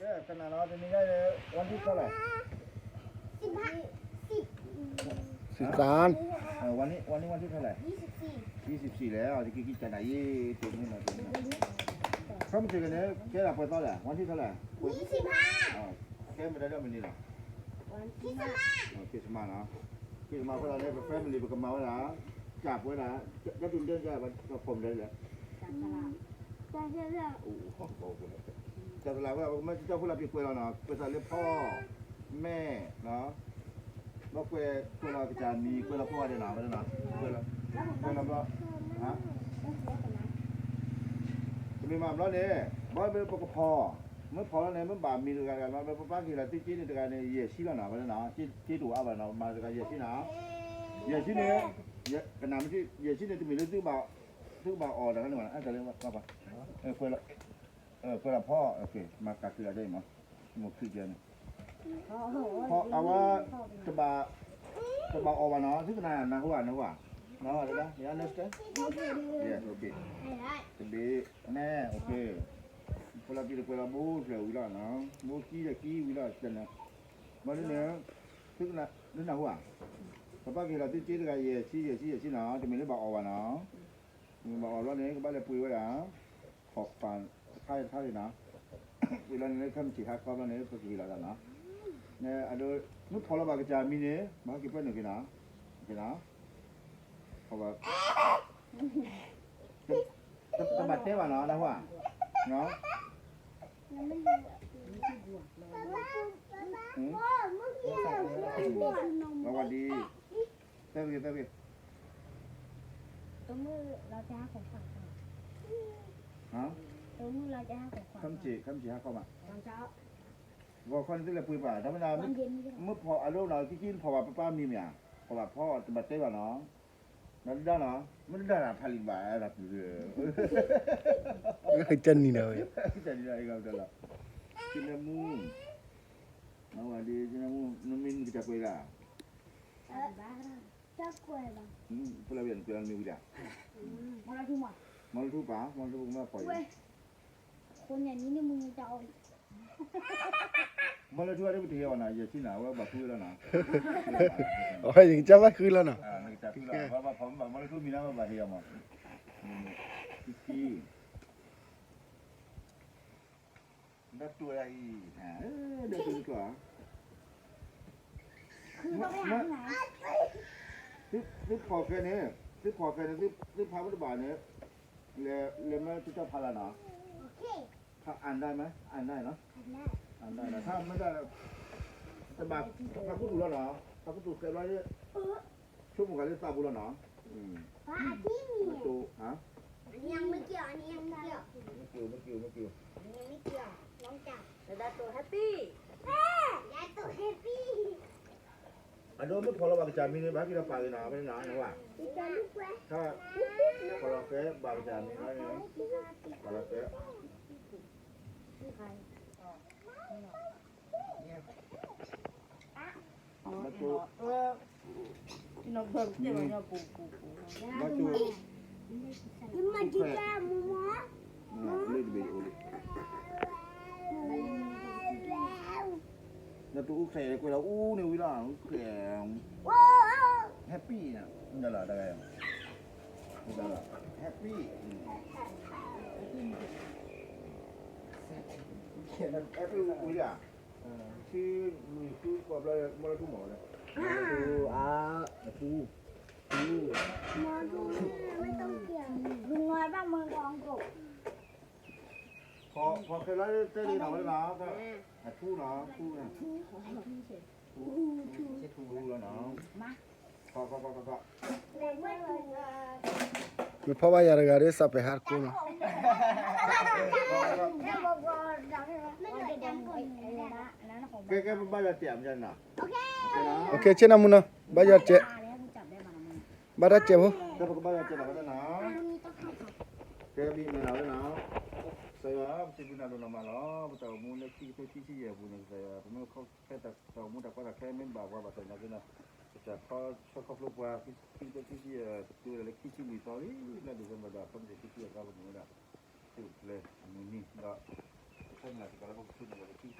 ကဲ ကနၣ်နီၤ တနံၤညါန့ၣ် ဝါထံၣ်ထီၣ်လဲၣ်, စံးသၢ, ဝါနံၣ် ဝါနံၣ် ဝါထံၣ်ထီၣ်လဲၣ်, ယံၤစံးဆံးလဲၣ်, တကံကံကနၣ်ယံၤ တမ့ၢ်နီၤ တမ့ၢ်နီၤ, ခီမ့ၢ်စ့ၢ်ကီးန့ၣ် ကဲဒၣ်ပှဲၤသီလဲၣ် ဝါထံၣ်ထီၣ်လဲၣ်, ကဲမ့ၢ်တၢ်ဒီးမနုၤလဲၣ်, ခရံၣ်စမၢ်နီၤ, ခရံၣ်စမၢ်အဃိသတးန့ၣ် ပ family ပကမၤဝဲဒၣ် ကၢ်ပှဲၤဒၣ် တၢ်တူၢ်ဒဲကၢ် ပှဲၤမနုၤလဲၣ် တၢ်သလၣ်ဝဲဒၣ် ပကမၤစံၣ်တဲၤဖိလၢပှဲၤလီၤနီၤ, ပှဲၤသးလၢဖီ, မဲၢ်, ဘၣ်ကွဲး ကွဲးလီၤကစၢ်မံၤ ကွဲးလီၤဖီဂၤဒဲးနီၤ, ကွဲးလီၤဘျီ, တမ့ၢ်မၤဘျီန့ၣ် ဘၣ်မ့ၢ်ပကဖီ, မ့ၢ်ဖီလီၤန့ၣ် မ့ၢ်ဘၣ်မံၤတဂၤတဂၤလီၤ, ပပၢ်ကဟ့ၣ်လီၤသုစ့န့ၣ်တဂၤန့ၣ် ယဲၢ်ဆံလီၤနီၤ, ဝဲဒၣ်နီၤ, စ့တအိၣ်အါဘၣ်နီၤ, မၤတဂၤယဲၢ်ဆံနီၤ, ယဲၢ်ဆံန့ၣ်, ကနၣ်မ့ၢ်ထံ ယဲၢ်ဆံန့ၣ် တမ့ၢ်လၢသုကဘၣ်အီၣ်တဂၤန့ၣ်ဘၣ်နီၤ, ကွဲးလီၤဖီ, မၤကးချုးအီၤဒ်အံၤမး, မိၢ်ခုကဲန့ၣ် ဖီအဝဲ တဘၣ်အီၣ်ဘၣ်နီၤ, သုကနၣ်နၢ်ဟူဧါ, နၢ်ဟူဧါ, နၢ်ဟူဧါ, you understand? Yes, okay. တဘ့ၣ်နဲ okay. ဖိလၢပံၤတကွဲးလီၤဘိဖျၢၣ်ဝံၤလီၤနီၤ, ဘိကံဒီးကံဝံၤလီၤ, ဘၣ်န့ၣ်, သုကနၢ်ဟူဧါ, ပပၢ်ကဟ့ၣ်လီၤသုစ့တဂၤ ယဲၢ်ဆံ ယဲၢ်ဆံ ယဲၢ်ဆံနီၤ, တမ့ၢ်လၢဘၣ်အီၣ်ဘၣ်နီၤ, တမ့ၢ်ဘၣ်အီၣ်ဘျီန့ၣ် ကဘၣ်လဲၤပှ့ၤဝဲဒၣ် ခီၣ်ပၢ်တခါတခါန့ၣ်နီၤ, ပှ့ၤလီၤန့ၣ်လၢခဲမုၢ်ဆ့ၣ်ဟါခီဘျီန့ၣ် ပကဟ့ၣ်လီၤသးနီၤ, အဒိ မ့ၢ်ဖီၣ်လီၤဘၣ်ကစၢ်မံၤန့ၣ် ဘၣ်ဟဲက့ၤပှဲၤန့ၣ်က့ၤနီၤ, က့ၤနီၤ, ဖီၣ်ဘၣ် တဘၣ်တဲဘၣ်နီၤ နၢ်ဟူဧါ, လီၤဝဲဒ်, သၢဂ့ၤ သၢဂ့ၤ, ခမ့ၢ်ဆ့ၣ် ခမ့ၢ်ဆ့ၣ်ဟါခီမး, ဂီၤခီန့ၣ်သုလဲၤပှ့ၤပၣ် တၢ်မ့ၢ်ဒၣ်, မ့ၢ်ဖီၣ်အဒိနီၤ ကံကံဖီၣ်ဘၣ်ပပၢ်မံၤမ့ၢ်ဧါ, ဖီၣ်ဘၣ်ဖီတဘၣ်တဲဘၣ်နီၤ, ဒီးဒုၣ်ဒါနီၤ မ့ၢ်ဒုၣ်ဒါတၢ်ဖးလံာ်ဘၣ်တၢ်ပျုၤ, ကနၢမူ, အဝဲဒ်ကနၢမူ နမ့ၢ်နကစၢ်ကွဲးဂၤ ဖိလၢဝံၤနကွဲးလီၤနမံၤဝံၤဒၣ်, မီလၢထူပၣ် မီလၢထူပကမၣ်ဖီၣ်အံၤ, မီလၢထူအဒိပတဟ့ၣ်အီၤနီၤ ယဲၢ်ဆံနီၤ အဝဲဘၣ်ဃုလီၤနီၤ, အဝဲယကစၢ်ဘၣ်ဃုလီၤနီၤ, နကစၢ်ဃုလီၤ ဘၣ်ဖီၣ်မ့ၢ်ဘၣ်မီလၢထူမံၤနီၤ ဘၣ်ဟ့ၣ်အီၤမး, ခံ ဒၣ်တိၢ်ဒၣ်အံၤ, ဒၣ်တိၢ်တကျီၢ်ဧါ, သုဖီၣ်ဃဲန့ၣ်, သုဖီၣ်ဃဲန့ၣ် သုဖးမ့ၢ်တဘၣ်န့ၣ်, လဲၤမ့ၢ်သုတၢ်ဖးလၢနီၤ, ဖးအၣ်ဒၣ်မ့ၢ် အၣ်ဒၣ်နီၤ, အၣ်ဒၣ်နီၤ ဖးမ့ၢ်တၢ်, တဘၣ်ဖးကူတူၢ်လီၤနီၤ, ဖးကူတူၢ်ဃဲဘျီ ဆိကမိၣ်ဃာ်လၢသးပူၤလီၤနီၤ, မ့ၢ်တိၢ်, မ့ၢ်က့ၤ, မ့ၢ်က့ၤ, မ့ၢ်က့ၤ, အဒိမ့ၢ်ဖီၣ်လီၤဘၣ်ကစၢ်မံၤန့ၣ် ဘၣ်က့ၤဒီးပာ်ဂ့ၤနီၤ ဖဲန့ၣ်နီၤ, တၢ်ဖီၣ်လီၤဃဲဘၣ်ကစၢ်မံၤန့ၣ်, ဖီၣ်လီၤဃဲ ဘၣ်တိၢ်, ဘၣ်တိၢ်, လၢတဘ့ၣ်အိၣ်လံ, ဘၣ်တိၢ်အူၣ်ချဲး ကွဲးလီၤအူန့ၣ်ဝံၤလီၤ, အူၣ်ချဲး, happy န့ၣ်, ဒ်လီၤတဂၤ, ဒ်လီၤ, happy, happy ဝံၤလံဧါ, ဆံလွံၢ်ဆူကွၢ်ဘျီ မီလၢထူမီၢ်လၢ, အါ, အထူ, ထူ, ဖီၣ်ဖီၣ်ခဲလၢာ်တဲလံနီၤဝဲနီၤ, အထူနီၤ, ထူ, ထူလီၤနီၤ, ဖီၣ်ဖီၣ်ဖီၣ်ဖီၣ်ဖီၣ် မ့ၢ်ဖီၣ်ဘၣ်ယၤတဂၤဒီး စးပဲာ်ဟါတကိးနီၤ, ကဲကဲ ပဘၣ်ယွၤစဲးမ့ၢ်နီၤ, ဆ့နၤမူနီၤ, ဘၣ်ယွၤစဲး, ဘၣ်တၢ်စဲးဖိ, ပကဘၣ်ယွၤစဲးနီၤ, ကဲဘံၣ်မ့ၢ်နီၤဝဲနီၤ, ကစၢ်ယွၤ ပစံးဘျုးနၤဒိၣ်နီၢ်မးလီၤ, ပတၢ်အိၣ်မူလၢခံကထိခံဆံယဲၢ်အပူၤန့ၣ် ကစၢ်ယွၤ ပမ့ၢ်ခီဖျိတၢ်အိၣ်မူတၢ်ကီတၢ်ခဲမ့ၢ်ဘၣ်ပှၤဘၣ်ဆၣ်သနာ်က့နီၤ, ကစၢ်ခီဆၢခီဖျိပှၤ ခံကထိခံဆံယဲၢ် တုၤဝဲဒၣ်လၢခံဆံလွံၢ်သီလံ, လါဒံၣ်စ့ဘၢၣ်ဒီး ခီမ့ၢ်ခံဆံယဲၢ်သီ ပမ့ၢ်ဝဲဒၣ် သုးကျဲၤအမုၢ်နံၤဒီး ခဲမုၢ်လၢ်စ့ၢ်ကီးလၢပကဆူန့ၣ်ဒီး ခံကထိ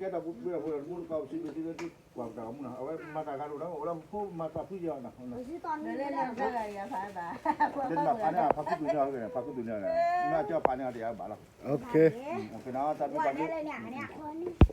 ကဲတၢ်ပူၤဖျဲးအဃိဒီး တမူတကိး ပစံးဘျုးသုလၢသုကွၢ်ပတၢ်ဂီၤမူနီၤ, အဝဲမၤတၢ်ဂၤလိာ်ဒီး အိၣ်လၢဖိမၤသးဖှံက့ၤအီၤနီၤ, လၢလၢဖဲဂၤဂၤဖးဘၣ်, လၢနဖးန့ၣ် ဖးဖုၣ်ဒုးန့ၣ် ဖးဖုၣ်ဒုးန့ၣ် မ့ၢ်ကၠီဖးန့ၣ် တယၤဘၣ်လီၤ, ကဲနီၤ တၢ်ဘျုးတၢ်ဘျုး